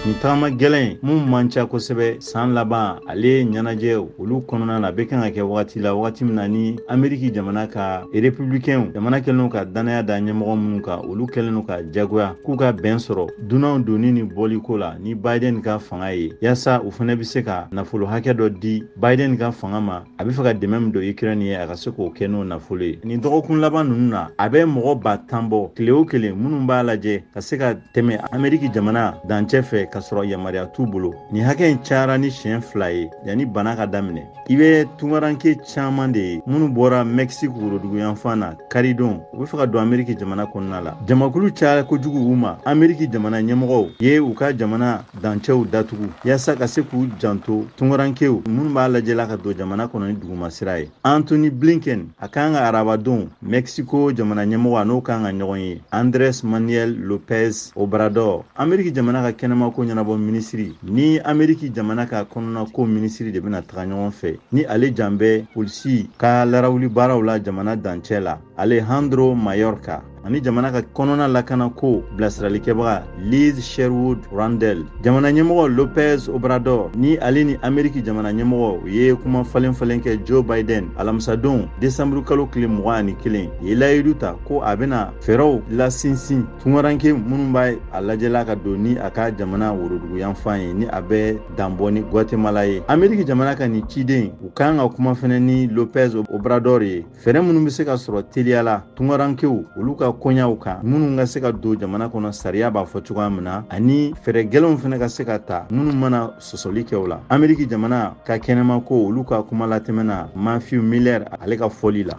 Nin tagama gɛlɛn mun man ca kosɛbɛ san laban, ale ɲɛnajɛ olu kɔnɔna na, a bɛ kan ka kɛ wagati la, wagati min na ni Ameriki jamana ka Républicainw jamana kɛlen ka danaya da ɲɛmɔgɔ minnu kan, olu kɛlen ka jagoya k'u ka bɛn sɔrɔ dunanw donni ni bɔliko la ni Biden ka fanga ye, yaasa u fana bɛ se ka nafolo hakɛ dɔ di Biden ka fanga ma. A bɛ fɛ ka dɛmɛ min don Ukraine ye, a ka se k'o kɛ n'o nafolo ye. Nin dɔgɔkun laban ninnu na, a bɛ mɔgɔ 10,000 bɔ tile o kelen minnu b'a lajɛ ka se ka tɛmɛ Ameriki jamana dancɛ fɛ ka sɔrɔ yamaruya t'u bolo. Nin hakɛ in cayara ni siɲɛ 2 ye yanni bana ka daminɛ. I bɛ tungaranke caman de ye minnu bɔra Mexique woroduguyanfan na karidon, u bɛ fɛ ka don Ameriki jamana kɔnɔna la. Jamakulu cayara kojugu u ma. Ameriki jamana ɲɛmɔgɔw ye u ka jamana dancɛw datugu yaasa ka se k'u janto tungarankew minnu b'a lajɛla ka don jamana kɔnɔ ni dugumasira ye. Antony Blinken, a kan ka arabadon Mexico jamana ɲɛmɔgɔ, a n'o kan ka ɲɔgɔn ye, Andres Manuel Lopez Obrador. Ameriki jamana ka kɛnɛmako ɲɛnabɔ minisiri ni Ameriki jamana ka kɔnɔnako minisiri de bɛna taga ɲɔgɔn fɛ, ni ale jan bɛ polisi ka larawuli baaraw la jamana dancɛ la, Alejandro Mayorkas, ani jamana ka kɔnɔna lakanako bilasiralikɛbaga Liz Sherwood Randall. Jamana ɲɛmɔgɔ Lopez Obrador ni ale ni Ameriki jamana ɲɛmɔgɔ, u ye kuma falen falen kɛ Joe Biden alamisadon desanburu kalo tile 21, ye layidu ta ko a bɛna fɛɛrɛw lasinsin tungaranke minnu b'a a lajɛla ka don ni a ka jamana woroduguyanfan ye, ni a bɛ danbɔ ni Guatemala ye. Ameriki jamana ka nin ciden, u kan ka kuma fɛnɛ ni Lopez Obrador ye, fɛɛrɛ minnu bɛ se ka sɔrɔ teliya la tungarankew olu ka koɲaw kan, minnu ka se ka don jamana kɔnɔ sariya b'a fɔ cogoya min na, ani fɛɛrɛ gɛlɛnw fɛnɛ ka se ka ta minnu mana sɔsɔli kɛ o la. Ameriki jamana ka kɛnɛmako olu ka kuma latɛmɛna Matthew Miller, ale ka fɔli la.